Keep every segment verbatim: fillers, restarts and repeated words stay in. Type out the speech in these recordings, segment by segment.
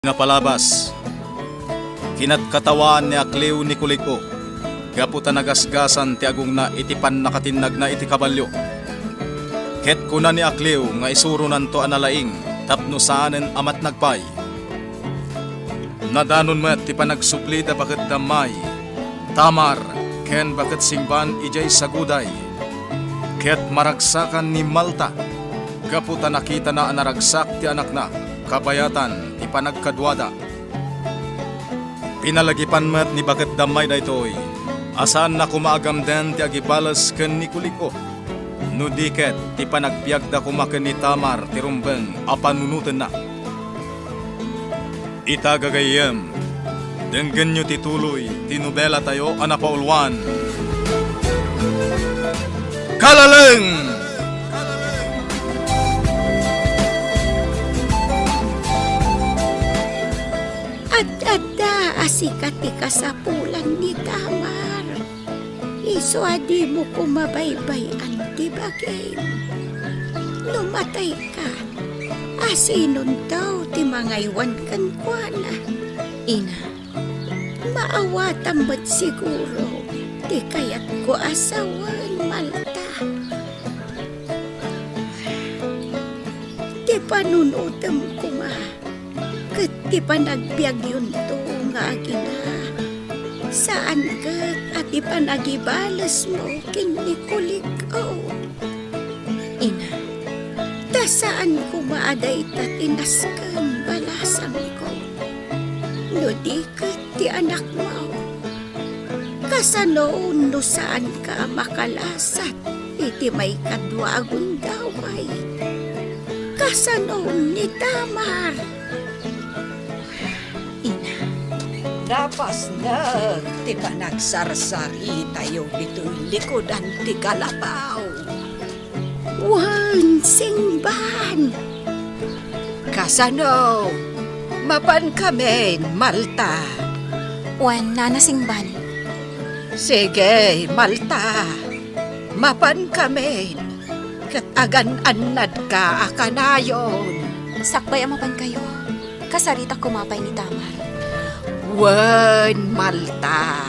Napalabas, kinadkatawan ni Akliw ni Kulig-o gapu ta nagasgasan ti agongna iti pannakatinnagna iti kabalio. Ket kuna ni Akliw nga isuronanto a nalaing tapno saanen a matnag pay. Nadanon met ti panagsubli da baket da May, Tamar, ken baket Singban idiay Saguday. Ket maragsakan ni Malta gapu ta nakitana a naragsak ti anakna kabayatan ti panagkaduada. Pinalagipan met ni baket da May daytoy, a saanna koma a gamden ti agibales ken ni Kulig-o, no di ket ti panagbiagda koma ken ni Tamar ti rumbeng a panunotenna. Ita gagayyem, denggenyo ti tuloy ti nobelatayo a napauluan, Kalaleng! Ad-adda a sika ti kasapulan ni Tamar. Isu a dimo koma baybay-an ti bagim. No matayka, asinonto ti mangaywan kenkuana? Ina, maawatam met siguro ti kayatko a sawen, Malta. Ti panunotem koma ket ti panagbiagyonto nga agina, saan ket a ti panagibalesmo ken ni Kulig-o. Ina, ta saan koma a dayta ti nasken balasangko. No di ket ti anakmo, kasano no saanka a makalasat iti maikadua a gundaway? Kasano ni Tamar? Ina, napasnek ti panagsarsaritayo ditoy likudan ti kalapaw. Wen, Singban. Kasano? Mapankamin, Malta? Wen, Nana Singban. Sige, Malta. Mapankamin. Ket agan-annadka a kanayon. Sakbay a mapankayo, kasaritak koma pay ni Tamar. Wen, Malta.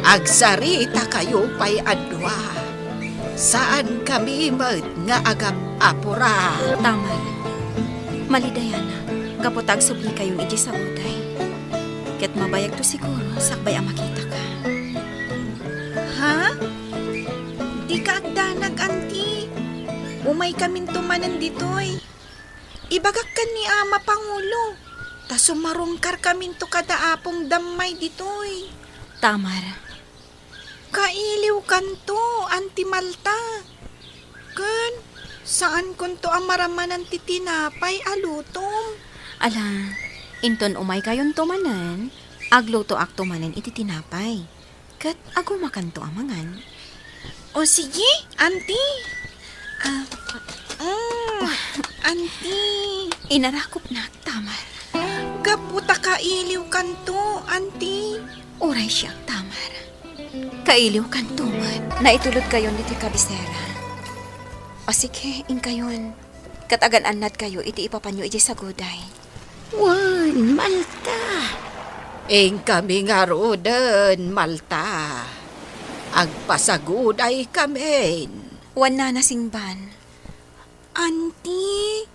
Agsaritakayo pay a dua. Saankami met nga agap-apura. Tamar, malidayanak, gapu ta agsublikayo idiay Saguday. Ket mabayagto siguro sakbay a makitaka. Ha? Dika agdanag, Anti. Umaykaminto manen ditoy. Ibagak ken ni Ama Pangulo, ta sumarungkarkaminto kada Apong Dammay ditoy. Tamar. Kailiwkanto, Anti Malta. Ken, saankonto a maramanan ti tinapay a lutom. Ala, inton umaykayonto manen, aglutoakto manen iti tinapay. Ket agumakanto a mangan. O sige, Anti. Ah, mm, Anti. Inarakopnak, Tamar. Gapu ta kailiwkanto, Anti. Uray siak, Tamar. Kailiwkanto met. Naitulodkayon ditoy kabisera. O sige, inkayon. Ket agan-annadkayo iti ipapanyo idiay Saguday. Wen, Malta. Inkami ngaruden, Malta. Agpasagudaykamin. Wen, Nana Singban. Anti,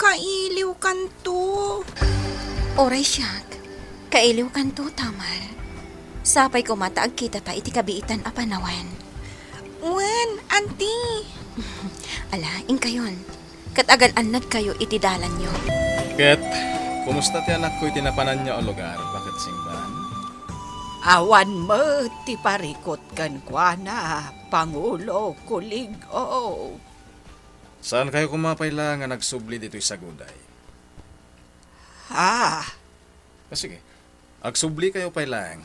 kailiwkanto. Uray siak, kailiwkanto, Tamar. Sapay koma ta agkitata iti kabiitan a panawen. Wen, Anti. Ala, inkayon. Ket agan-annadkayo iti dalanyo. Ket, kumusta ti anakko iti napananyo a lugar, baket Singban? Awan met ti parikut kenkuana, Pangulo Kulig-o. Saankayo koma pay la nga nagsubli ditoy Saguday? Ah. Ah, sige. Agsublikayo pay laeng.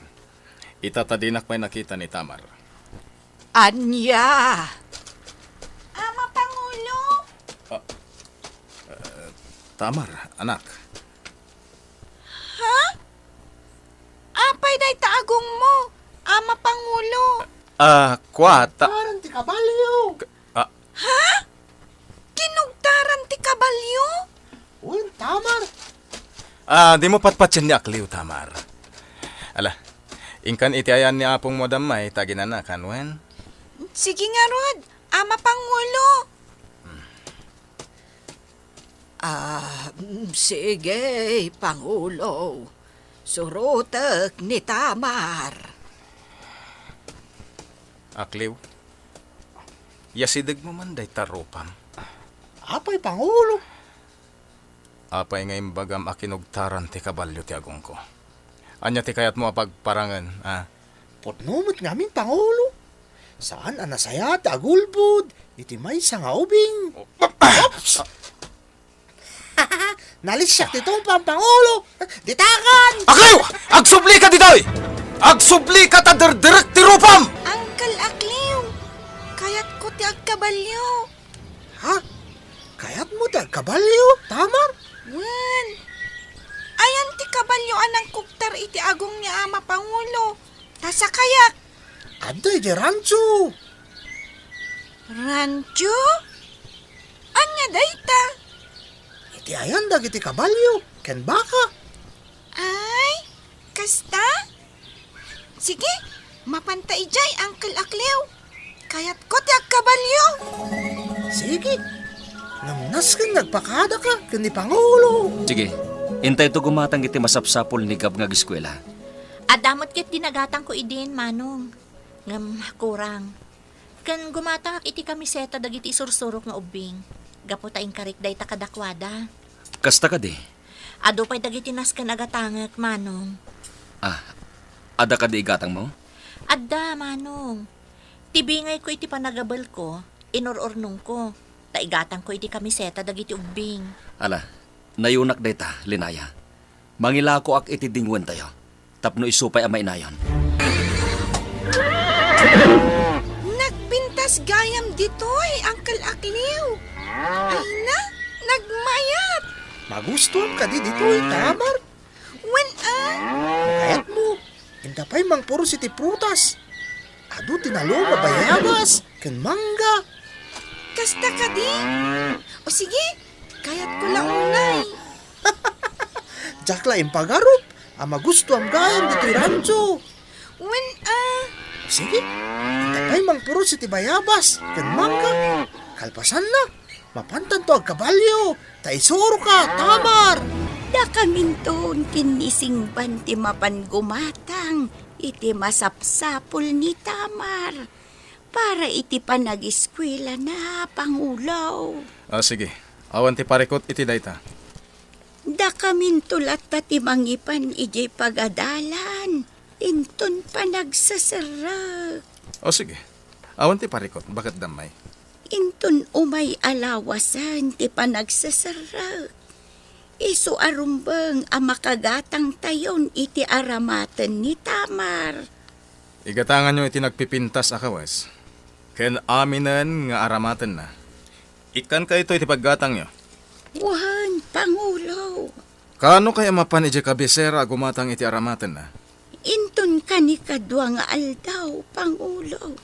Ita ta dinak pay nakita ni Tamar. Ania? Ama Pangulo? Ah, eh, Tamar, anak. Ha? Apay dayta agongmo, Ama Pangulo? Ah, kua, ta- Aran ti kabalyo. K-, ah. Ha? Kinugtaran ti kabalyo? Wen, Tamar. Ah, dimo patpatien ni Akliw, Tamar. Ala, inkan iti ayan ni apongmo a dammay ta aginanakan, wen? Sige ngarud, Ama Pangulo. Ah, sige, Pangulo. Surotek ni Tamar. Akliw, yasidegmo man dayta rupam. Apay, Pangulo? Apay nga imbagam a kinugtaran ti kabalio ti agongko? Ania ti kayatmo a pagparangen, a? Pudno met ngamin, Pangulo. Saan a nasayaat ti agulbod iti maysa nga ubing. Oops! Nalisiak ti tumpam, Pangulo. Ditakan! Akliw! Agsublika ditoy! Agsublika ta derderek ti rupam! Uncle Akliw, kayatko ti agkabalio. Ha? Kayatmo ti agkabalio, Tamar? Wen. Ayan ti kabalio a nangkugtar iti agong ni Ama Pangulo. Ta sakayak. Adda iti rancho. Rancho? Ania dayta? Iti ayan dagiti kabalio ken baka. Ay, kasta? Sige, mapanta idiay, Uncle Akliw. Kayatko ti agkabalio. Sige. Ngem nasken nga agpakadaka ken ni Pangulo. Sige, intayto gumatang iti masapsapul ni Gab nga ageskuela. Adda met ket dinagatangko idin, Manong. Ngem kurang. Ken gumatangak iti kamiseta dagiti isursurok nga ubbing, gapu ta inkarik dayta kadakuada. Kasta kadi? Adu pay dagiti nasken a gatangek, Manong. Ah, adda kadi igatangmo? Adda, Manong. Ti bingayko iti panagabelko, inur-urnongko, ta igatangko iti kamiseta dagiti ubbing. Ala, nayunak dayta, Linaya. Mangilakoak iti dingwentayo tapno isu pay a mainayon. Nagpintas gayam ditoy, Uncle Akliw. Ay na, nagmayat. Magustuam kadi ditoy, Tamar? Wen a. No kayatmo, inta pay mangpuros iti prutas. Adu ti nalum a bayabas ken mangga. Kasta kadi? O sige, kayatko la unay. Diak la impagarup a magustuam gayam ditoy rancho. Wen a. Sige, inta pay mangpuros iti bayabas ken mangga. Kalpasanna, mapantanto agkabalio, ta isuroka, Tamar. Dakaminton ken ni Singban ti mapan gumatang iti masapsapul ni Tamar para iti panagiskuelana, Pangulo. Ah, sige. Awan ti parikut iti dayta. Dakaminto latta ti mangipan idiay pagadalan, inton panagseserrek. O sige, awan ti parikut, baket dammay. Inton umay a lawasen ti panagseserrek, isu a rumbeng a makagatangtayon iti aramaten ni Tamar. Igatanganyo iti nagpipintas a kawes, ken aminen nga aramatenna. Ikkankayto iti paggatangyo. Wen, Pangulo. Kaano kay a mapan idiay kabisera a gumatang iti aramatenna? Inton kanikadua nga aldaw, Pangulo.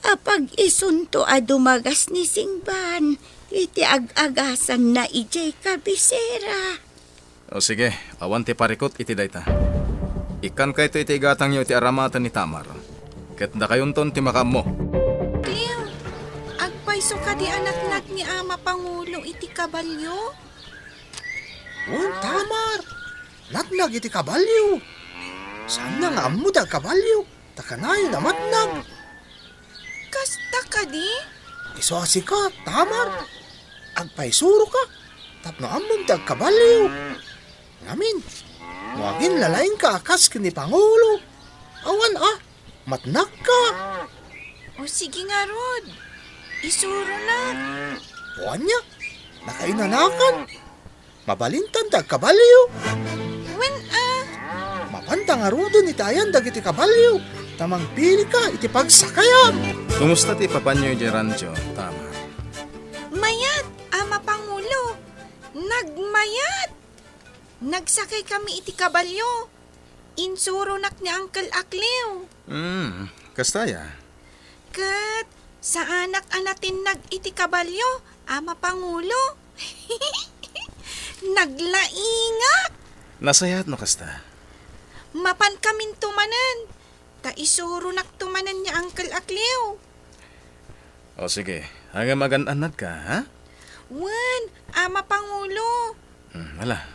Apag-isunto a dumagas ni Singban iti ag-agasanna idiay kabisera. O sige, awan ti parikut iti dayta. Ikkankayto iti igatangyo iti aramaten ni Tamar, ket dakayonton ti makaammo. Cleo, agpayso kadi a natnag ni Ama Pangulo iti kabalio? Wen, Tamar, natnag iti kabalio. Saanna nga ammo ti agkabalio, ta kanayon a matnag. Kasta kadi? Isu a sika, Tamar. Agpaisuroka tapno ammom ti agkabalio. Ngamin, no aginlalaingka a kas ken ni Pangulo, awan a, matnagka. O sige ngarud, isuronak. O ania, nakainanakan. Mabalintan ti agkabalio. Wen a. Mapanta ngaruden iti ayan dagiti kabalio, ta mangpilika iti pagsakayam. Kumusta ti ipapanyo idiay rancho, Tamar? Mayat, Ama Pangulo. Nagmayat. Nagsakay kami iti kabalio. Insuronak ni Uncle Akliw. Hmm, kasta aya? Ket saanak a natinnag iti kabalio, Ama Pangulo. Naglaingak! Nasayaat no kasta. Mapankaminto manen, ta isuronakto manen ni Uncle Akliw. O sige, ngem agan-annadka, ha? Wen, Ama Pangulo. Hmm, ala,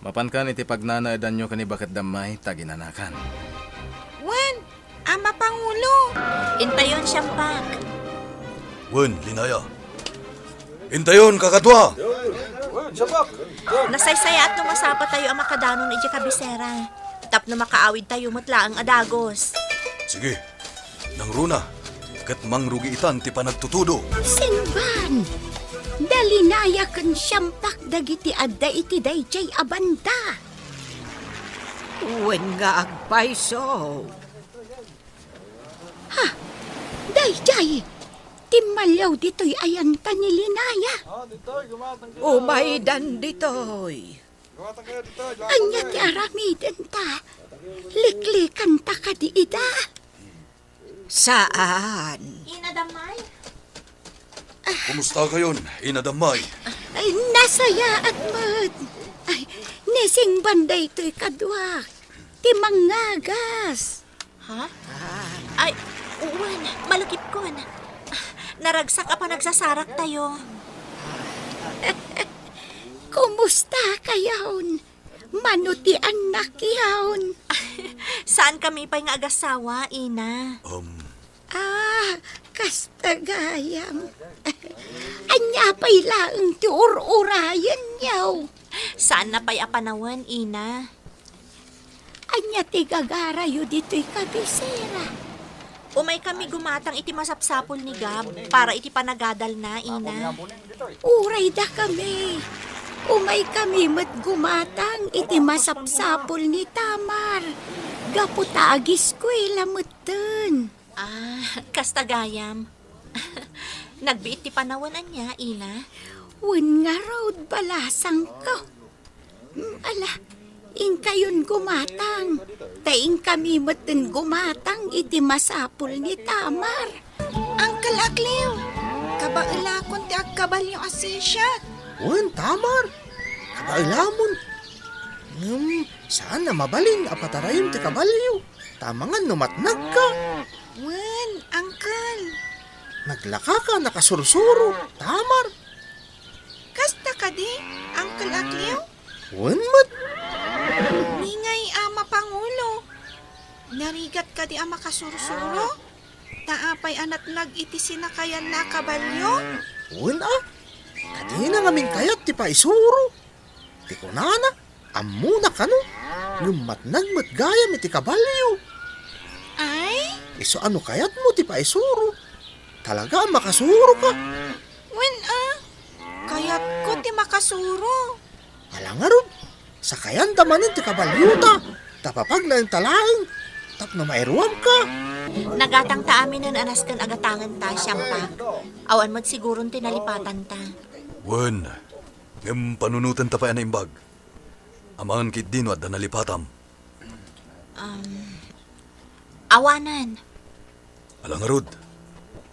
mapankan iti pagnanaedanyo ken ni Baket Dammay ta aginanakan. Wen, Ama Pangulo. Intayon, Siampak. Wen, Linaya. Intayon, kakadua. Nasaysayaat no masapatayo a makadanon idiay kabisera, tapno makaawidtayo met laeng a dagus. Sige, nangruna, ket mangrugiitan ti panagtutudo. Singban, da Linaya ken Siampak dagiti adda iti daydiay a banda. Wen nga agpayso. Ha, daydiay, timmaliaw ditoy ayanta ni Linaya. Umaydan ditoy. Ania ti aramidenta? Liklikanta kadi ida? Saan. Ina Dammay? Kumustakayon, Ina Dammay? Ay, nasayaat met. Ay, ni Singban daytoy kaduak. Ti mangngagas. Ha? Ay, wen, malagipkon. Naragsak a panagsasaraktayo. Kumusta kayon? Mano ti annakyon? Saankami pay nga agasawa, ina. Um. Ah, kasta gayam. Ania pay laeng ti ur-urayenyo? Saanna pay a panawen, ina. Ania ti gagarayo ditoy kabisera? Umaykami gumatang iti masapsapul ni Gab para iti panagadalna, ina. Uray dakami. Umaykami met gumatang iti masapsapul ni Tamar. Gapu ta agiskuela metten. Ah, kasta gayam. Nagbiit ti panawen ania, ina? Wen ngarud, balasangko. Mm, ala, inkayon gumatang. Ta inkami metten gumatang iti masapul ni Tamar. Uncle Akliw, kabaelakon ti agkabalio a sisiak. Wen, Tamar, kabaelamon. Ngem, saan a mabalin a patarayem ti kabalio. Tamangan no matnagka. Wen, Uncle. Naglakaka, nakasursuro, Tamar. Kasta kadi, Uncle Akliw? Wen met. Ni ngay a mapangulo, narigat kadi a makasursuro? Ta apay a natnag iti sinakayanna a kabalio? Wen a, kadina ngamin kayat ti paisuro. Ti kunana, ammona kano, ngem matnag met gayam iti kabalio. Ay? Isu a no kayatmo ti paisuro, talaga a makasuroka. Wen a, kayatko ti makasuro. Ala ngarud, sakayanta manen ti kabaliota, ta papagnaenta laeng, tapno mairuamka. Nagatangta aminen a nasken a gatangenta, Siampak. Awan met siguron ti nalipatanta. Wen, ngem panunotenta pay a naimbag. Amangan ketdi no adda nalipatam. Um, awanen. Ala ngarud,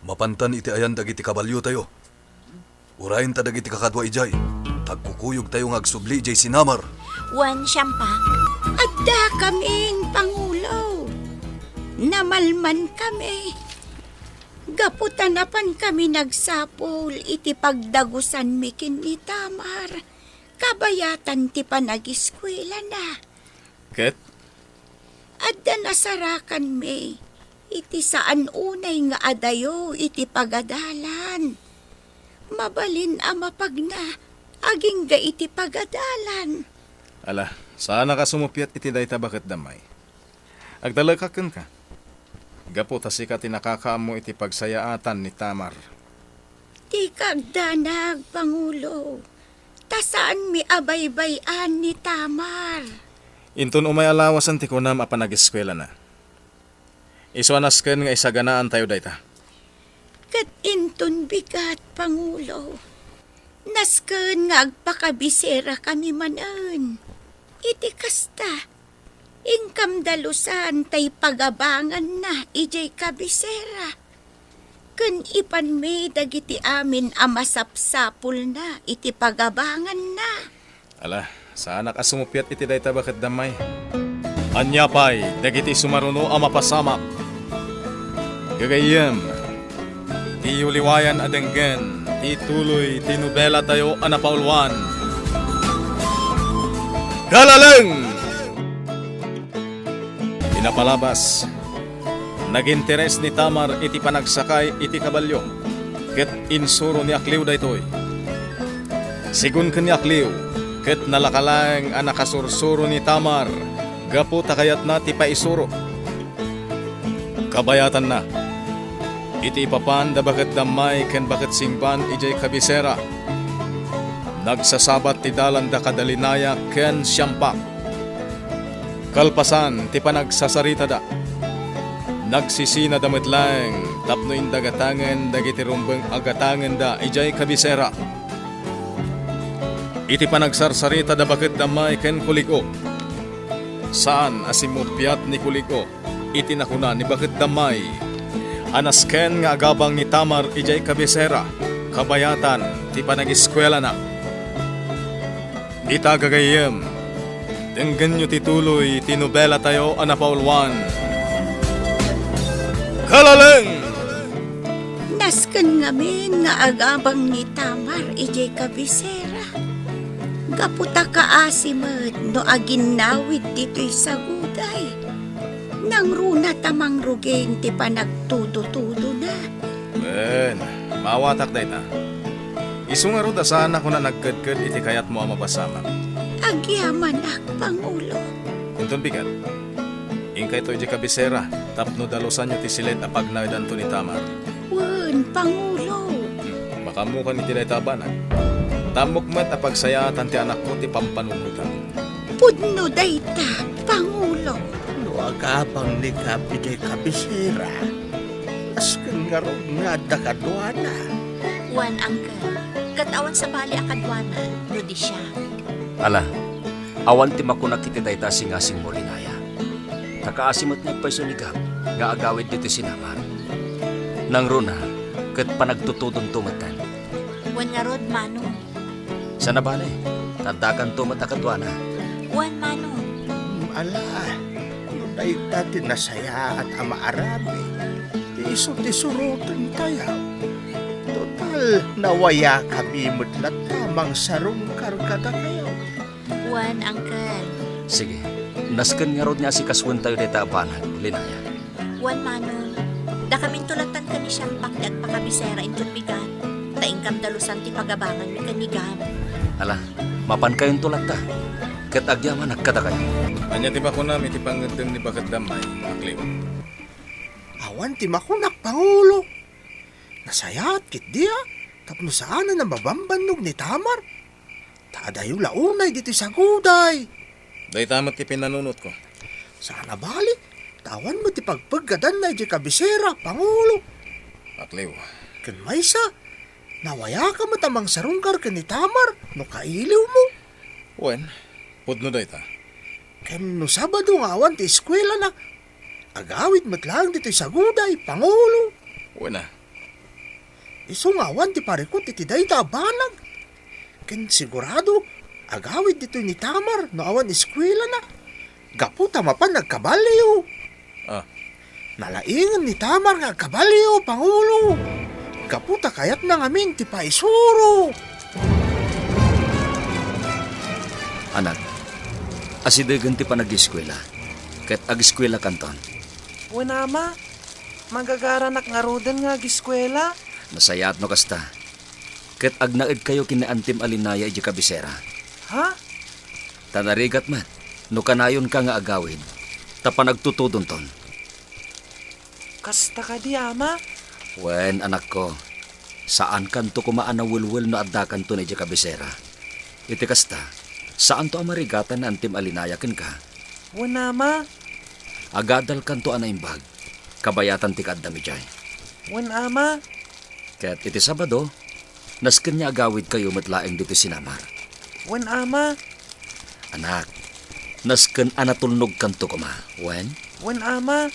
mapantan iti ayan dagiti kabaliotayo. Urayenta dagiti kakadua idiay, ta agkukuyogtayo nga agsubli idiay sinamar. Wen, Siampak. Addakamin, Pangulo. Namalmankami. Gapu ta napankami nagsapul iti pagdagusanmi ken ni Tamar, kabayatan ti panagiskuelana. Ket? Adda nasarakanmi iti saan unay nga adayo iti pagadalan. Mabalin a mapagna agingga iti pagadalan. Ala, saanaka sumuppiat iti dayta, Baket Dammay. Agtalekak kenka. Gapu ta sika ti nakakaammo iti pagsayaatan ni Tamar. Dika agdanag, Pangulo, ta saanmi a baybay-an ni Tamar. Inton umay a lawasen ti kunam a panagiskuelana. Isu a nasken nga isaganaantayo dayta. Ket inton bigat, Pangulo, nasken nga agpakabiserakami manen. Iti kasta, inkam dalusan ta ipagabanganna idiay kabisera, ken ipanmi dagiti amin a masapsapulna iti pagabanganna. Ala, Saanak a sumuppiat iti dayta baket dammay. Ania pay dagiti sumaruno a mapasamak? Gagayyem, diyo liwayan a denggen ti tuloy ti nobelatayo a napauluan, Kalaleng! Ti napalabas, naginteres ni Tamar iti panagsakay iti kabalio, ket insuro ni Akliw daytoy. Segun ken ni Akliw, ket nalaka laeng a nakasursuro ni Tamar gapu ta kayatna ti paisuro. Kabayatanna, iti ipapan da baket dammay ken baket singban idiay kabisera, nagsasabat ti dalanda kada linaya ken siampak. Kalpasan ti panagsasaritada, nagsisinada met laeng tapno indagatangen dagiti rumbeng a gatangenda idiay kabisera. Iti panagsarsarita da baket dammay ken kulig-o, saan a simmuppiat ni kulig-o iti nakuna ni baket dammay a nasken nga agabang ni Tamar idiay kabisera kabayatan ti panagiskuelana. Ita gagayyem, denggenyo ti tuloy ti nobelatayo a napauluan, Kalaleng! Nasken ngamin nga agabang ni Tamar idiay kabisera. Gapu ta kaasi met no aginnawid ditoy saguday. Nangruna ta mangruging ti panagtudo-tudona. Wen, maawatak dayta. Isu ngarud a saanak a nagkedked iti kayatmo a mapasamak. Agyamanak, Pangulo. Inton bigat, inkayto idiay kabisera tapno dalusanyo ti siled a pagnaedanto ni Tamar. Wen, Pangulo. Hmm, makaammokan iti dayta a banag. Ta ammok met a pagsayaatan ti anakko ti pampanunotan. Pudno dayta, Pangulo. No agabang ni Gab idiay kabisera, nasken ngarud nga adda kaduana. Wen, Uncle. Ket awan sabali a kaduana no di siak. Ala, awan ti makunak iti dayta a singasingmo, Linaya. Ta kaasi met nga agpayso ni Gab nga agawid ditoy sinamar. Nangruna, ket panagtutudonto metten. Wen ngarud, Manong. Saan a bale, ta addakanto met a kaduana. Wen, Manong. Hmm, ala, no dayta ti nasayaat a maaramid, ti isu ti surotentayo. Total, nawayakami met latta a mangsarungkar kadakayo. Wen, Uncle. Sige, nasken ngarud nga asikasoentayo dayta a banag, Linaya. Wen, Manong, dakaminto lattan ken ni Siampak ti agpakabisera inton bigat, ta inkam dalusan ti pagabanganmi ken ni Gab. Ala, mapankayonto latta, ket agyamanak kadakayo. Ania ti makunam iti pangngeddeng ni baket dammay, Akliw? Awan ti makunak, Pangulo. Nasayaat ketdi a tapno saanen a mabambannog ni Tamar. Ta adayo la unay ditoy saguday. Dayta met ti pinanunotko. Saan a bali, ta awan met ti pagpeggadanna idiay kabisera, Pangulo. Akliw. Ken maysa, nawayaka met a mangsarungkar ken ni Tamar no kailiwmo. Wen, pudno dayta. Ken no Sabado nga awan ti eskuelana, agawid met laeng ditoy saguday, Pangulo. Wen a. Isu nga awan ti parikut iti dayta a banag. Ken sigurado, agawid ditoy ni Tamar no awan eskuelana. Gapu ta mapan agkabalio. Ah. Nalaingen ni Tamar nga agkabalio, Pangulo. Gapu ta kayatna ngamin ti paisuro. Anak, asidegen ti panag-eskuela, ket ag-eskuelakanton. Wen, Ama, magagaranak ngaruden nga ag-eskuela. Nasayaat no kasta. Ket agnaedkayo ken ni Antim a Linaya idiay kabisera. Ha? Ta narigat met no kanayonka nga agawid, ta panagtutudonton. Kasta kadi, Ama? Wen, anakko, saankanto koma a nawelwel no addakanton idiay kabisera. Iti kasta, saanto a marigatan ni Antim a Linaya kenka. Wen, Ama. Agadalkanto a naimbag, kabayatan ti kaaddam idiay. Wen, Ama. Ket iti Sabado, nasken nga agawidkayo met laeng ditoy sinamar. Wen, Ama. Anak, nasken a natulnogkanto koma, wen? Wen, Ama.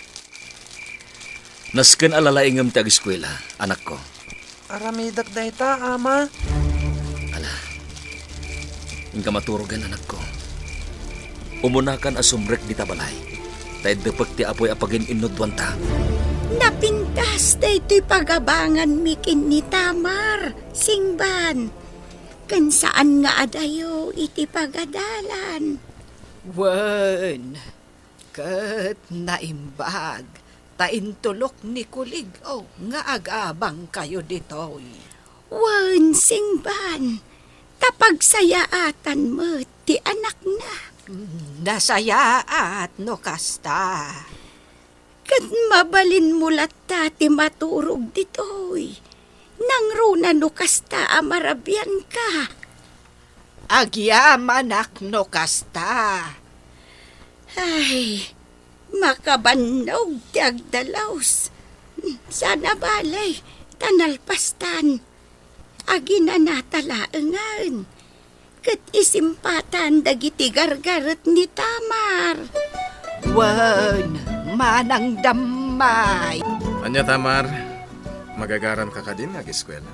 Nasken a lalaingem ti ageskuela, anakko. Aramidek dayta, Ama. Ala, inka maturogen, anakko. Umunakan a sumrek dita balay, ta iddepek ti apuy a pagin-innuduanta. Napintas daytoy pagabanganmi ken ni Tamar, Singban, ken saan nga adayo iti pagadalan. Wen, ket naimbag ta intulok ni Kulig-o nga agabangkayo ditoy. Wen, Singban, ta pagsayaatan met ti anakna. Nasayaat no kasta. Ket mabalinmo latta ti maturog ditoy. Nangruna no kasta a marabianka. Agyamanak no kasta. Ay, makabannog ti agdalus. Saan a bale, ta nalpastan. Aginanata laengen. Ket isimpatan dagiti gargaret ni Tamar. Wen, manang dammay. Ania, Tamar? Magagaranka kadin nga ageskuela?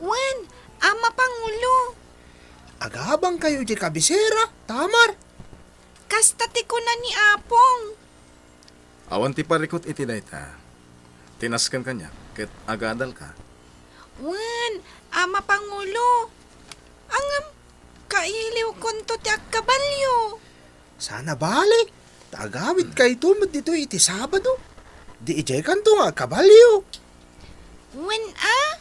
Wen, Ama Pangulo. Agabangkayo idiay kabisera, Tamar. Kasta ti kuna ni Apong. Awan ti parikut iti dayta. Ti nasken kaniak, ket agadalka. Wen, Ama Pangulo. Ngem, kailiwkonto ti agkabalio. Saan a bale, ta agawidkayto met ditoy iti Sabado. Di idiaykanto nga agkabalio. Wen a?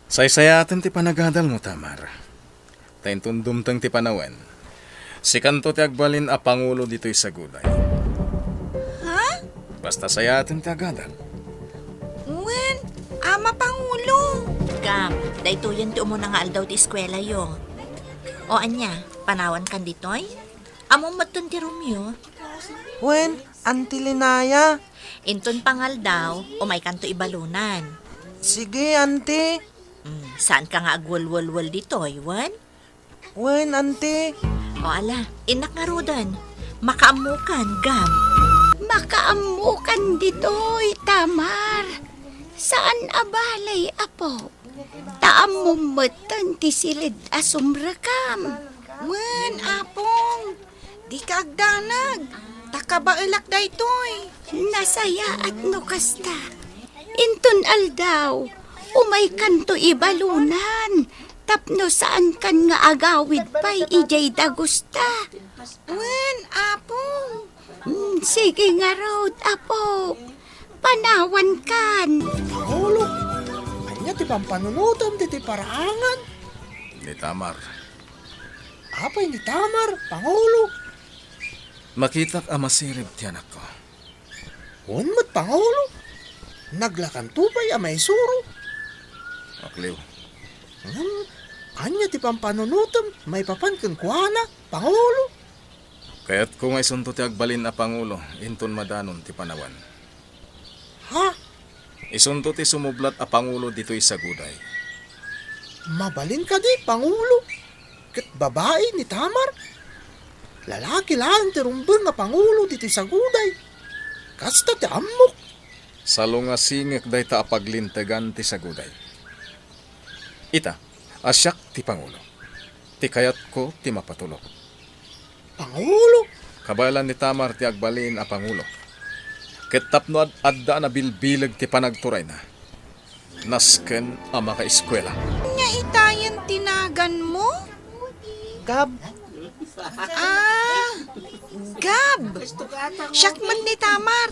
Saysayaaten ti panagadalmo, Tamar. Ta inton dumteng ti panawen, sikanto ti agbalin a pangulo ditoy saguday. Ha? Basta sayaten ti agadal. Wen, Ama Pangulo. Gam, daytoyen ti umuna nga aldaw ti eskuelayo. O ania, panawankan ditoy? Ammom metten ti roomyo? Wen, Anti Linaya. Inton pangaldaw, umaykanto ibalunan. Sige, Anti. Mm, saanka nga agwelwelwel ditoy, wen? Wen, Anti. O ala, innak ngaruden. Makaammokan, Gam. Makaammokan ditoy, Tamar. Saan a bale, Apo. Ta ammom metten ti siled a sumrekam. Wen, Apong. Dika agdanag, ta kabaelak daytoy. Nasayaat no kasta. Inton aldaw, umaykanto ibalunan, tapno saankan nga agawid pay idiay dagusta. Wen, Apong. Mm, sige ngarud, Apo. Panawankan. Pangulo, ania ti pampanunotam ditoy paraangan? Ni Tamar. Apay ni Tamar, Pangulo? Makitak a masirib ti anakko. Wen met, Pangulo. Naglakanto pay a maisuro. Akliw. Ngem, ania ti pampanunotem maipapan kenkuana, Pangulo? Kayatko nga isunto ti agbalin a pangulo inton madanon ti panawen. Ha? Isunto ti sumublat a pangulo ditoy saguday. Mabalin kadi, Pangulo? Ket babai ni Tamar? Lalaki laeng ti rumbeng a pangulo ditoy saguday. Kasta ti ammok. Salungasingek dayta a paglintegan ti saguday. Ita, a siak ti pangulo. Ti kayatko ti mapatulok. Pangulo? Kabaelan ni Tamar ti agbalin a pangulo. Ket tapno ad-, adda a nabilbileg ti panagturayna, nasken a makaeskuela. Ania itayen ti naganmo? Gab. Ah, Gab. Siak met ni Tamar.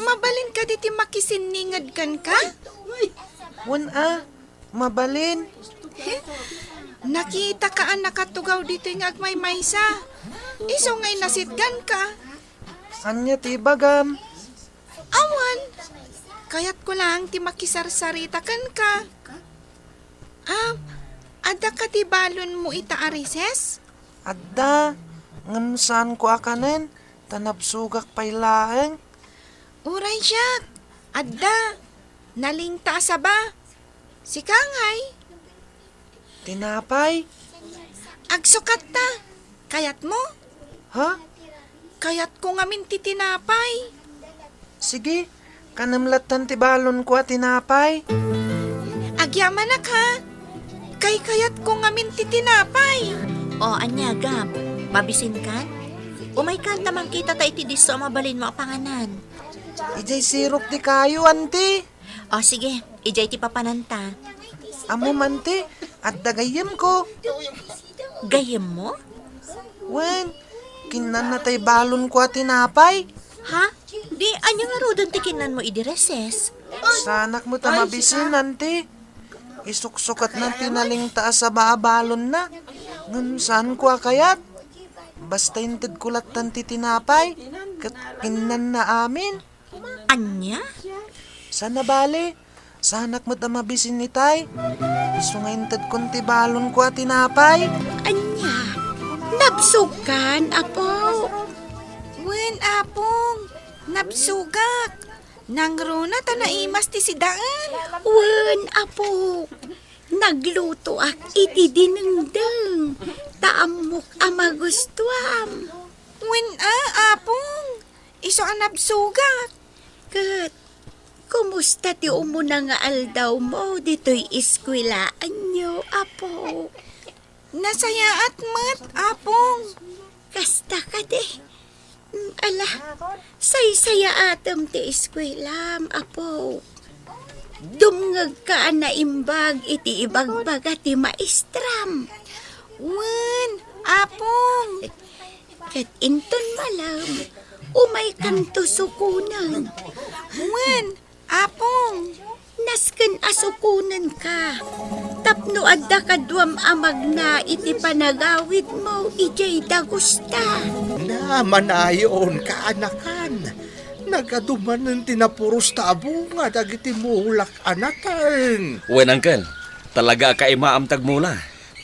Mabalin kadi ti makisinninged kenka? Wen a. Mabalin. Nakitaka a nakatugaw ditoy nga agmaymaysa. Isu nga inasitganka. Ania ti ibagam? Awan. Kayatko laeng ti makisarsarita kenka. Ah, adda kadi balonmo ita a recess? Adda, ngem saanko a kanen, ta nabsogak pay laeng. Uray siak, adda. Nalingta a saba. Sika ngay? Tinapay. Agsukatta. Kayatmo? Ha? Kayatko ngamin ti tinapay. Sige, kanem lattan ti balonko a tinapay. Agyamanak, ha? Kaykayatko ngamin ti tinapay. O, ania, Gab? Mabisinkan? Umaykan ta mangkitata iti disso a mabalinmo a panganan. Idiay sirok ti kayo, anti. O, sige. Idiay ti papananta. Ammom, anti, adda gayyemko. Gayyemmo? Wen, kinnanna tay balonko a tinapay. Ha? Di, ania ngaruden ti kinnanmo idi recess? Saanak met a mabisin, anti. Isuksukatna ti nalingta a saba a balonna. Ngem saanko a kayat. Basta intedko lattan ti tinapay, ket kinnanna amin. Ania? Saan a bale, saanak met a mabisin itay. Isu nga intedkon ti balonko a tinapay. Ania? Nabsogkan, Apo? Wen, Apong, nabsogak. Nangruna ta naimas ti sidaen. Wen, Apo, naglutoak iti dinengdeng, ta ammok a magustuam. Wen a, Apong, isu a nabsogak. Ket, kumusta ti umuna nga aldawmo ditoy eskuelaanyo, Apo? Nasayaat met, Apong. Kasta kadi. Mm, ala, saysayaatem ti eskuelam, Apo. Dumngegka a naimbag iti ibagbaga ti maestram. Wen, Apong. Ket inton malem, umaykanto sukonen. Wen, Apong. Nasken a sukonenka tapno adda kaduam a magna iti panagawidmo idiay dagusta. Na, manayon, kaanakan. Nagadu manen ti napurosta a bunga dagiti mulak a nateng. Wen, Uncle, talaga a kaimaam ti agmula.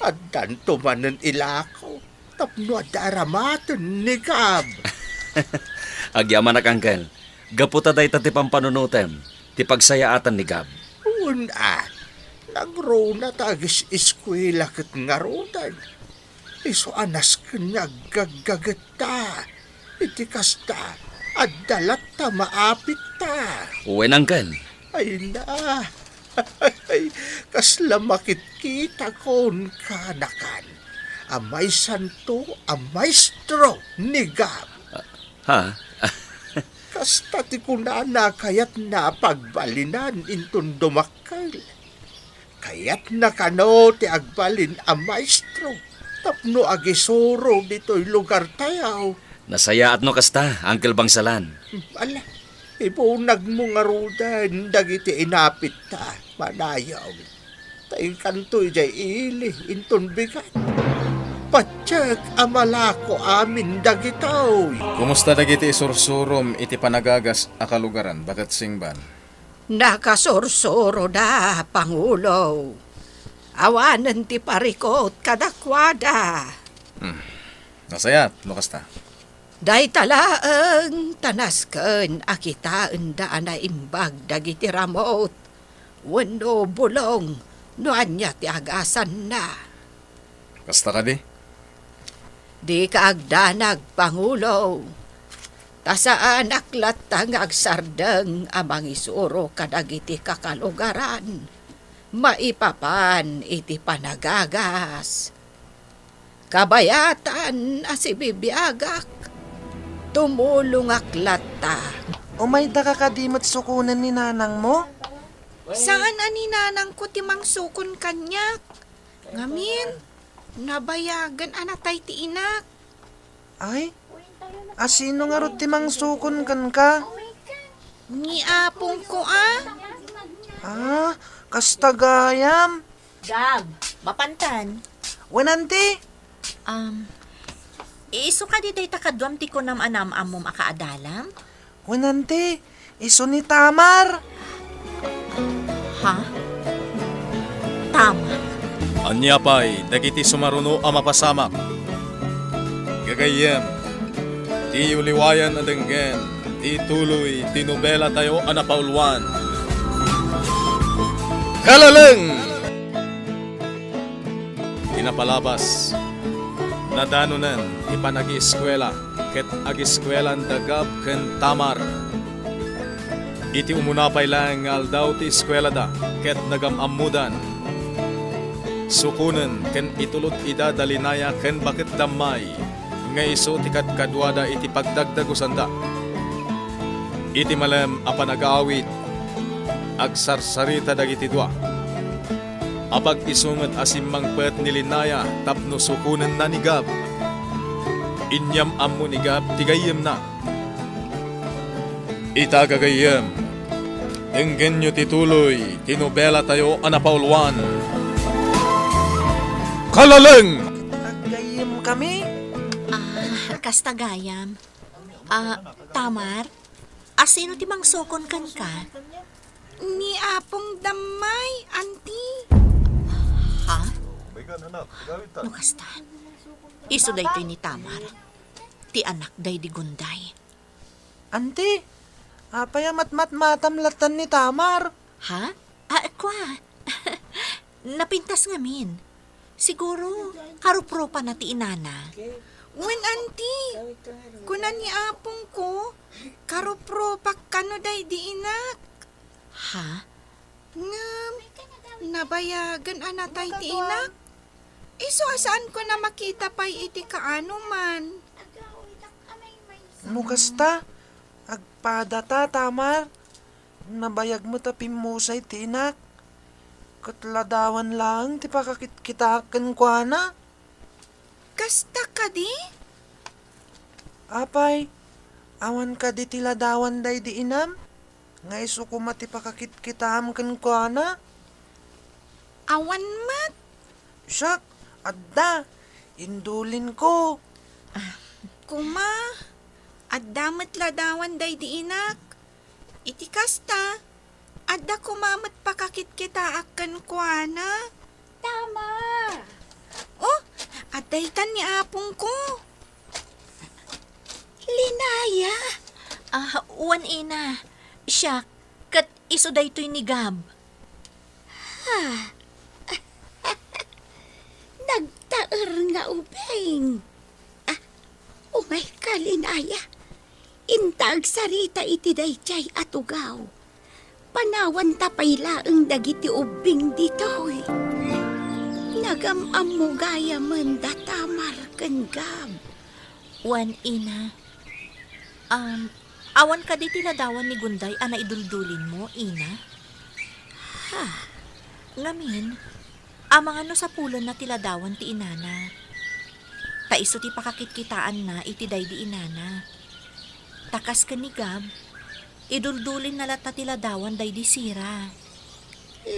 Addanto manen ilako tapno adda aramaten ni Gab. Agyamanak, Uncle. Gapu ta dayta ti pampanunotem, ti pagsayaatan ni Gab. Wen a, nangruna ta agis-eskuela ket ngaruden. Isu a nasken nga aggaggagetta. Iti kasta, adda latta maapitta. Wen, Uncle. Ay na, Ay, kasla makitkitakon, kaanakan, a maysanto a maestro ni Gab. Ha? Kasta ti kunana, kayatna a pagbalinan inton dumakkel. Kayatna kano ti agbalin a maestro tapno agisuro ditoy lugartayo. Nasayaat no kasta, Uncle Bangsalan. Ala, ibunagmo ngaruden dagiti inapitta, manayong. Ta inkanto idiay ili inton bigat. Patiek a malako amin dagitoy. Kumusta dagiti isursurom iti panagagas a kalugaran, Baket Singban? Nakasursuroda, Pangulo. Awanen ti parikut kadakuada. Hmm. Nasayaat no kasta. Dayta laeng ta nasken a kitaenda a naimbag dagiti ramut wenno bulong no ania ti agasanna. Kasta kadi? Dika agdanag, Pangulo, ta saanak latta nga agsardeng a mangisuro kadagiti kakalugaran maipapan iti panagagas. Kabayatan a sibibiagak, tumulongak latta. Umaydaka kadi met sukonen ni nanangmo? Saan a ni nanangko ti mangsukon kaniak. Ngamin, nabayagen a natay ti inak. Ay, a sino ngarud ti mangsukon kenka? Ni apongko a. Ah, kasta gayam. Gab, mapantan. Wen, anti? Um, isu kadi dayta kaduam ti kunam a naam-ammom a kaadalam? Wen, anti, isu ni Tamar. Ha? Tamar? Ania pay dagiti sumaruno a mapasamak? Gagayyem, diyo liwayan a denggen ti tuloy ti nobelatayo a napauluan. Kalaleng! Ti napalabas, nadanonen ti panagieskuela ket agieskuelan da Gab ken Tamar. Iti umuna pay laeng nga aldaw ti eskuelada ket nagam-ammodan. Sukonen ken itulod ida da Linaya ken Baket Dammay. nga isu ti kadkaduada iti pagdagdagusanda. Iti malem a panagawid, agsarsarita dagiti dua. Apag-isu met a simmangpet ni Linaya tapno sukonenna ni Gab. Inyam-ammo ni Gab ti gayyemna. Ita gagayyem, denggenyo ti tuloy ti nobelatayo a napauluan, Kalaleng! Aggayyemkami? Ah, kasta gayam. Ah, Tamar, asino ti mangsukon kenka? Ni Apong Dammay, Auntie. Ha? No kasta, isu daytoy ni Tamar, ti anak daydi Gunday. Auntie, apay a matmatmatam latta ni Tamar? Ha? Ah, kua. Napintas ngamin. Siguro, karupropa na ti inana. Wen, Auntie. Kuna ni apongko, karupropak kano daydi inak. Ha? Ngem, nabayagen a natay ti inak. Isu a saanko a makita pay iti kaanoman. No kasta, agpadata, Tamar. Nabayag met a pimmusay ti inak. Ket ladawan laeng ti pakakitkitaak kenkuana. Kasta kadi? Apay, awan kadi ti ladawan daydi inam? Nga isu koma ti pakakitkitaam kenkuana? Awan met. Siak, adda. Indulinko. Kuma, adda met ladawan daydi inak. Iti kasta, adda koma met pakakitkitaak kenkuana. Tama. Oh, adda itan ni apongko. Linaya. Ah, wen, ina. Siak, ket isu daytoy ni Gab. Ha? Nagtaer nga ubing. Ah, umayka, Linaya. Inta agsarita iti daydiay a tugaw. Panawanta pay laeng dagiti ubbing ditoy. Nagam-ammo gayamen da Tamar ken Gab. Wen, ina. Um, awan kadi ti ladawan ni Gunday a naiduldulinmo, ina? Ha? Ngamin, amangan no sapulenna ti ladawan ti inana. Ta isu ti pakakitkitaanna iti daydi inana. Ta kas ken ni Gab, iduldulinna latta ti ladawan daydi Sira.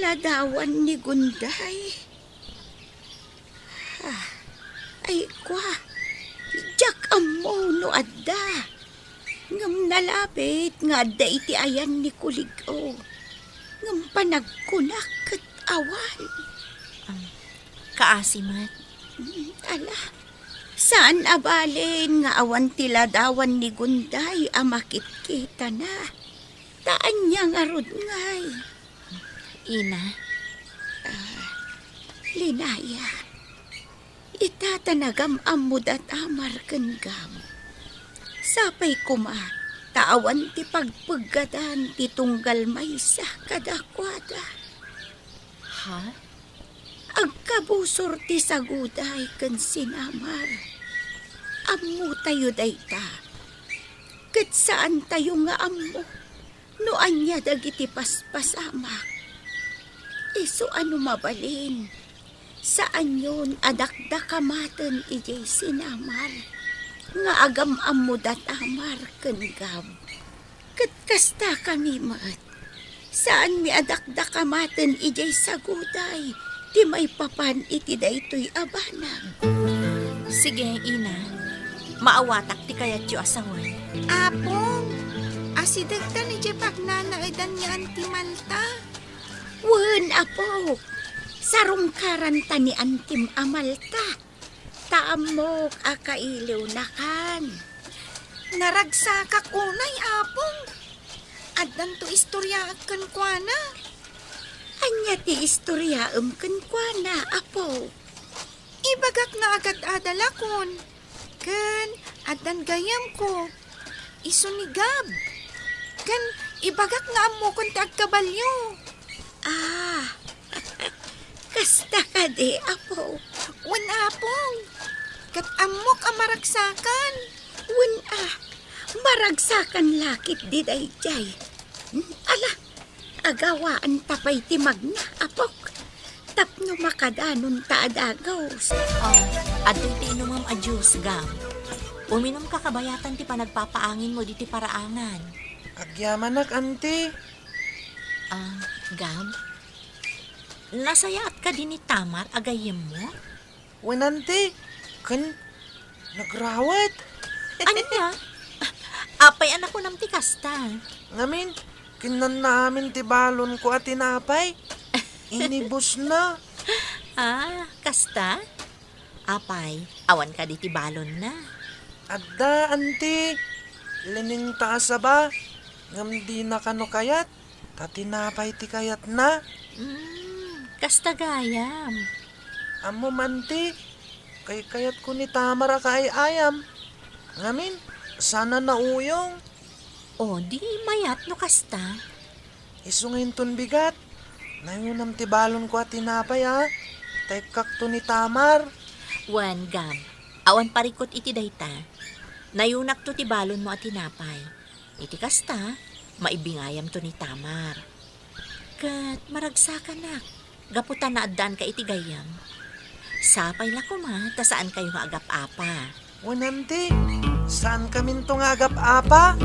Ladawan ni Gunday? Ah, ay, kua, diak ammo no adda. Ngem nalabit nga adda iti ayan ni Kulig-o. Ngem panagkunak ket awan. Am, kaasi met. Mm, ala, saan a balin nga awan ti ladawan ni Gunday a makitkitana. Ta ania ngarud ngay? Ina. Ah, Linaya, ita ta nagam-ammo da Tamar ken Gab. Sapay koma ta awan ti pagpeggadan ti tunggal maysa kadakuada. Ha? Agkabusor ti saguday ken sinamar. Ammotayo dayta. Ket saantayo nga ammo no ania dagiti paspasamak. Isu a no mabalin, saanyon a dakdakamaten idiay sinamar nga agam-ammo da Tamar ken Gab. Ket kastakami met, saanmi a dakdakamaten idiay saguday ti maipapan iti daytoy a banag. Sige, ina. Maawatak ti kayatyo a sawen. Apong, asidegtan idiay pagnanaedan ni Auntie Malta. Wen, apo. Sarungkaranta ni Antim a Malta. Ta ammok a kailiwnakan. Naragsakak unay, Apong. Addanto istoriaak kenkuana. Ania ti istoriaem kenkuana, apo? Ibagak nga agad-adalakon. Ken addan gayyemko. Isu ni Gab. Ken ibagak nga ammokon ti agkabalio. Ah, kasta kadi, apo? Wen, Apong. Ket ammok a maragsakan. Wen a, maragsakan la ketdi daydiay. Hmm, ala, agawaanta pay ti magna, apok, tapno makadanonta a dagus. Oh, adtoy ti inumem a juice, Gam. Uminumka kabayatan ti panagpapaanginmo ditoy paraangan. Agyamanak, Auntie. Ah, Gam, nasayaat kadi ni Tamar a gayyemmo? Wen, Auntie, ken nagrawet. Ania? Apay a nakunam ti kasta? Ngamin, kinnanna amin ti balonko a tinapay. Inibusna. Ah, kasta? Apay, awan kadi ti balonna? Adda, Auntie. Liningta a saba, ngem dina kano kayat. Ta tinapay ti kayatna. Mm, kasta gayam. Ammom, Auntie, kaykayatko ni Tamar a kaay-ayam. Ngamin, saan a nauyong. O, di mayat no kasta. Isu nga inton bigat, nayunam ti balonko a tinapay, a. Ta ikkakto ni Tamar. Wen, Gam, awan parikut iti dayta. Nayunakto ti balonmo a tinapay. Iti kasta, maibingayamto ni Tamar. Ket maragsakanak, gapu ta naaddaanka iti gayyem. Sapay la koma ta saankayo nga agap-apa. Wen, Auntie, saankaminto nga agap-apa?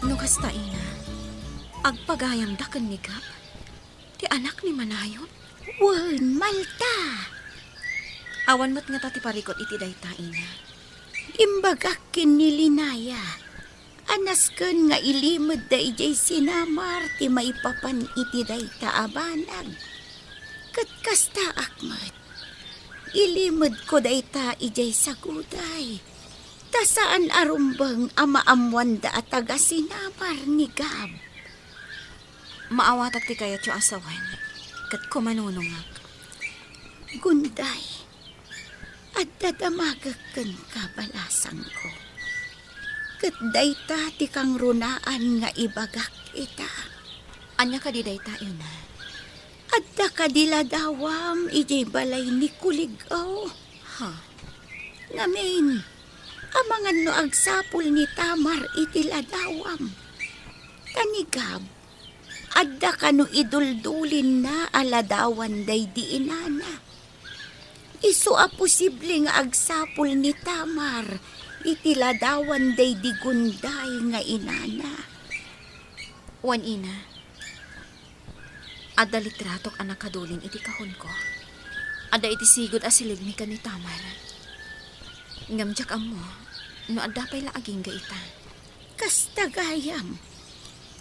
No kasta, ina, agpagayamda ken ni Gab, ti anak ni Manayon? Wen, Malta. Awan met ngata ti parikut iti dayta, ina. Imbagak ken ni Linaya a nasken nga ilimedda idiay sinamar ti maipapan iti dayta a banag. Ket kastaak met, ilimedko dayta idiay saguday, ta saan a rumbeng a maammoanda a taga-sinamar ni Gab. Maawatak ti kayatyo a sawen, ket kumanunongak. Gunday, adda damagek kenka, balasangko. Ket dayta ti kangrunaan nga ibagak ita. Ania kadi dayta, ina? Adda kadi ladawam idiay balay ni Kulig-aw? Ha? Ngamin, amangan no agsapul ni Tamar iti ladawam. Ta ni Gab, adda kano iduldulinna a ladawan daydi inana. Isu a posible nga agsapul ni Tamar iti ladawan daydi Gunday nga inana. Wen, ina, adda litratok a nakadulin iti kahonko. Adda iti sigud a silegmi ken ni Tamar. Ngem diak ammo no adda pay la agingga ita. Kasta gayam,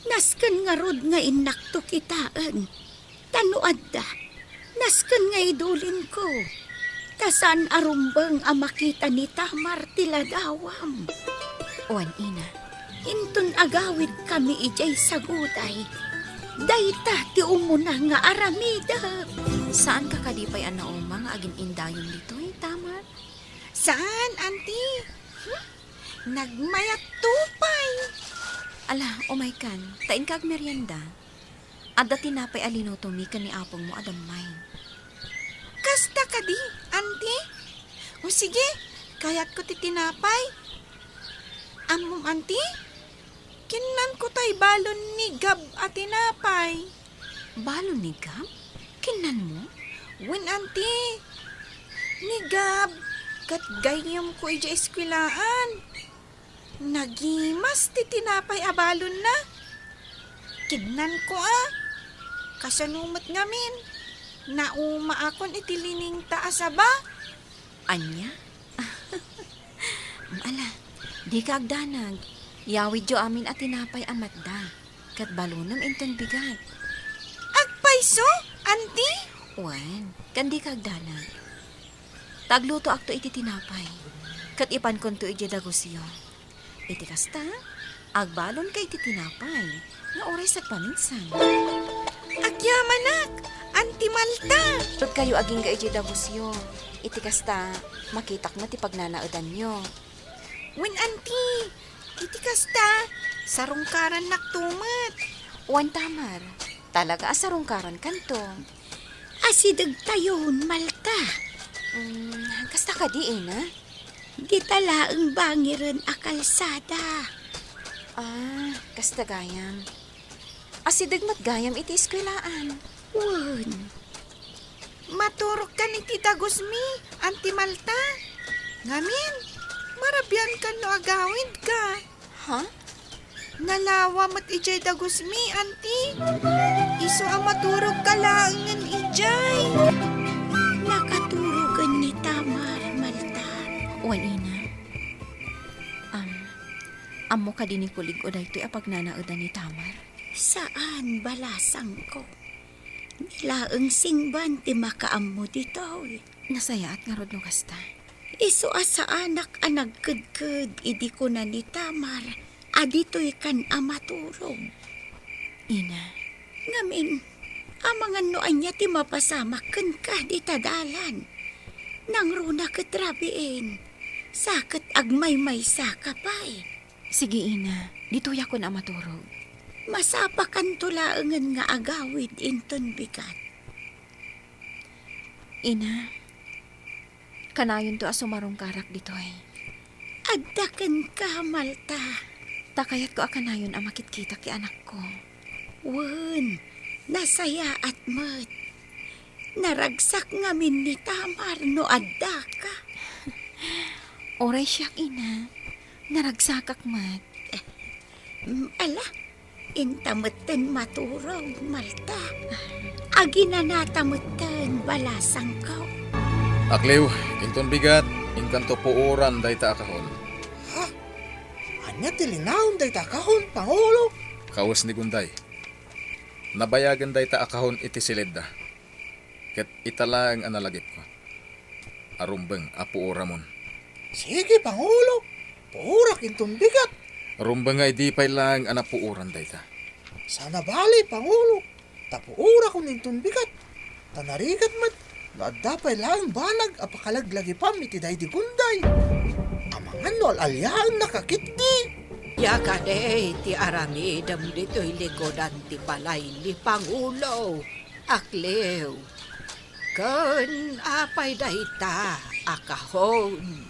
nasken ngarud nga innakto kitaen. Ta no adda, nasken nga idulinko. Ta saan a rumbeng a makita ni Tamar ti ladawam. Wen, ina. Inton agawidkami idiay saguday, dayta ti umuna nga aramidek. Saanka kadi pay a nauma nga agin-indayon ditoy, Tamar? Saan, Auntie. Hmm? Nagmayatto pay. Ala, umaykan, ta inka agmerienda. Adda tinapay a linutomi ken ni apongmo a dammayen. Kasta kadi, Auntie? O sige, kayatko ti tinapay. Ammom, Auntie? Kinnanko tay balon ni Gab a tinapay. Balon ni Gab? Kinnanmo? Wen, Auntie. Ni Gab, ket gayyemko idiay eskuelaan. Nagimas ti tinapay a balonna. Kinnanko a. Kasano met ngamin? Naumaakon iti liningta a saba. Ania? Ala, dika agdanag. Yawidyo amin a tinapay a matda. Ket balonem inton bigat. Agpayso, Auntie? Wen, ken dika agdanag. Ta aglutoakto iti tinapay, ket ipankonto idiay dagusyo. Iti kasta, agbalonka iti tinapay nga uray sagpaminsan. Agyamanak, Auntie Malta! Tutkayo agingga idiay dagusyo. Iti kasta, makitak met ti pagnanaedanyo. Wen, Auntie, iti kasta, sarungkarannakto met. Wen, Tamar, talaga a sarungkarankanto. Asidegtayon, Malta. Mm, kasta kadi, ina? Dita laeng bangiren a kalsada. Ah, kasta gayam. Asideg met gayam iti eskuelaan. Wen. Maturogkan iti dagusmi, Auntie Malta. Ngamin, marabiankan no agawidka. Ha? Nalawa met idiay dagusmi, Auntie. Isu a maturogka laengen idiay. Nakaturogen ni Tamar, Malta. Wen, ina. Am, ammo kadi ni Kulig-o daytoy a pagnanaedan ni Tamar? Saan, balasangko. Ni laeng Singban ti makaammo ditoy. Nasayaat ngarud no kasta. Isu a saanak a nagkedked idi kuna ni Tamar a ditoykan a maturog. Ina. Ngamin, amangan no ania ti mapasamak kenka dita dalan. Nangruna ket rabiin, sa ket agmaymaysaka pay. Sige, ina, ditoyakon a maturog. Masapakanto laengen nga agawid inton bigat. Ina, kanayonto a sumarungkarak ditoy. Adda kenka, Malta. Ta kayatko a kanayon a makitkita ti anakko. Wen, nasayaat met. Naragsak ngamin ni Tamar no addaka. Uray siak, ina. Naragsakak met. Mm, ala, inta metten maturog, Malta. Aginanata metten, balasangko. Akliw, inton bigat, inkanto puoran dayta a kahon. Ha? Ania ti linaon dayta a kahon, Pangulo? Kawes ni Gunday. Nabayagen dayta a kahon iti siledda. Ket ita laeng a nalagipko. Arumbeng a puoramon. Sige, Pangulo. Puorak inton bigat. Rumbeng nga idi pay laeng a napuoran dayta. Saan a bale, Pangulo. Ta puorakon inton bigat. Ta narigat met no adda pay laeng banag a pakalaglagipam iti daydi Gunday. Amangan no al-aliaennaka ketdi. Ania kadi ti aramidem ditoy likudan ti balay ni Pangulo, Akliw? Ken apay dayta a kahon?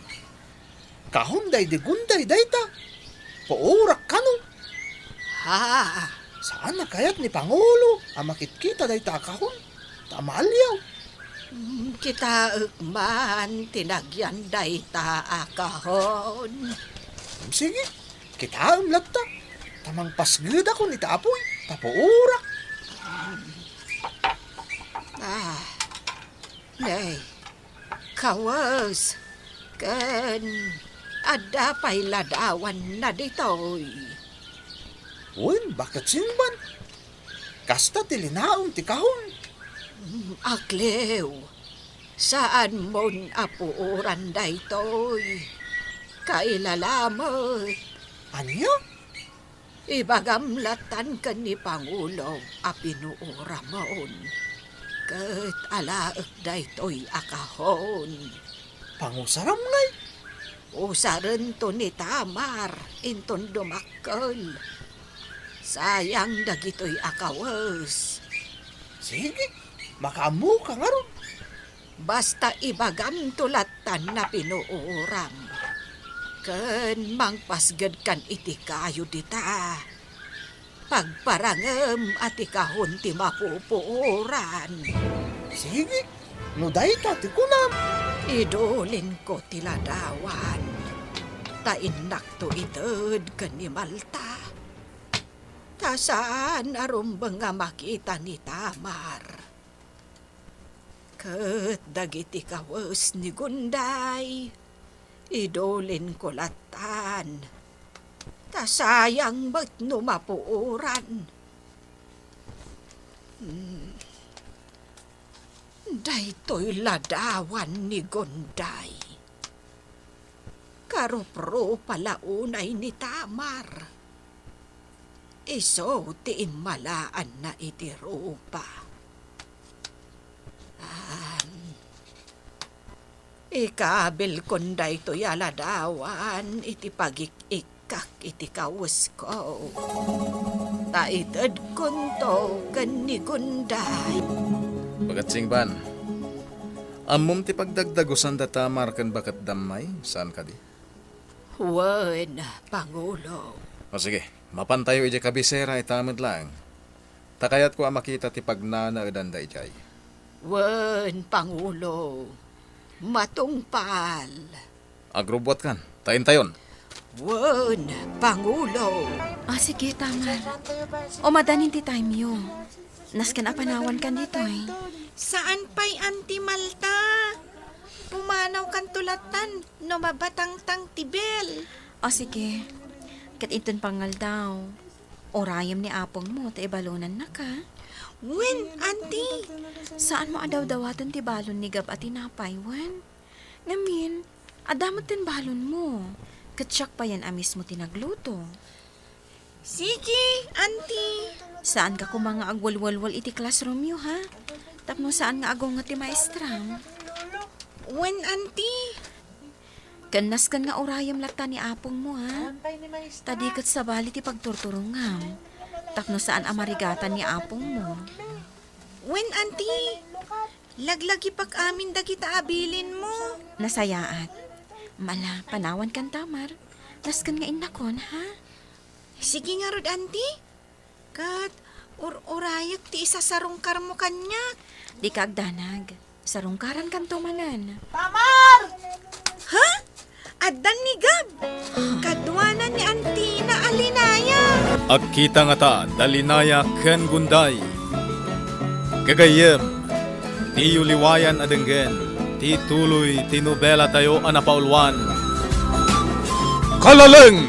Kahon daydi Gunday dayta. Puorak kano. Ha? Saan a kayat ni Pangulo a makitkita dayta a kahon? Ta maaliaw. Mm, kitaek man ti nagyan dayta a kahon. Mm, sige, kitaem latta. Ta mangpasgedakon iti apuy, ta puorak. Ah, nay, kawes, ken adda pay ladawanna ditoy. Wen, Baket Singban. Kasta ti linaon ti kahon. Mm, Akliw, saanmon a puoran daytoy. Kailalamet. Ania? Ibagam lattan ken ni Pangulo a pinuoramon. Ket alaek daytoy a kahon. Pangusaram ngay? Usarento ni Tamar inton dumakkel. Sayang dagitoy a kawes. Sige, makaammoka ngarud. Basta ibagamto lattan a pinuoram. Ken mangpasgedkan iti kayo dita. Pagparangem a ti kahon ti mapupuoran. Sige, no dayta ti kunam. Idulinko ti ladawan, ta innakto ited ken ni Malta. Ta saan a rumbeng a makita ni Tamar. Ket dagiti kawes ni Gunday, idulinko lattan, ta sayang met no mapuoran. Hmm. Daytoy ladawan ni Gunday. Karuprupa la unay ni Tamar. Isu ti immalaanna iti rupa. Am, ikabilkon daytoy a ladawan iti pagik-ikkak iti kawesko. Ta itedkonto ken ni Gunday. Baket Singban, Ammom ti pagdagdagusanda Tamar ken baket Dammay, saan kadi? Wen, Pangulo. O sige, mapantayo idiay kabisera ita met laeng. Ta kayatko a makita ti pagnanaedanda idiay. Wen, Pangulo. Matungpal. Agrubbuatkan, ta intayon. Wen, Pangulo. Ah, sige, Tamar. O, madanin ti time-yo. Nasken a panawankan ditoy. Saan pay, Auntie Malta. Pumanawkanto lattan no mabatangtang ti bell. O, sige. Ket inton pangaldaw, urayem ni apongmo ta ibalonannaka. Wen, Auntie. Saanmo a dawdawaten ti balon ni Gab a tinapay, wen? Ngamin, adda met ti balonmo, ket siak payen a mismo ti nagluto. Sige, Auntie. Saanka koma nga agwalwalwal iti classroom-yo, ha? Tapno saan nga agunget ti maestram. Wen, Auntie. Ken nasken nga urayem latta ni apongmo, ha? Ta di ket sabali ti pagturturongam. Tapno saan a marigatan ni apongmo. Wen, Auntie. Laglagipak amin dagita a bilinmo. Nasayaat. Mala, panawankan Tamar. Nasken nga innakon, ha? Sige ngarud, Auntie. Ket ur-urayek ti isasarungkarmo kaniak. Dika agdanag. Sarungkarankanto manen. Tamar! Ha? Addan ni Gab. Kaduanan ni Auntie-na a Linaya. Agkita ngata da Linaya ken Gunday. Gagayyem, diyo liwayan a denggen ti tuloy ti nobelatayo a napauluan, Kalaleng!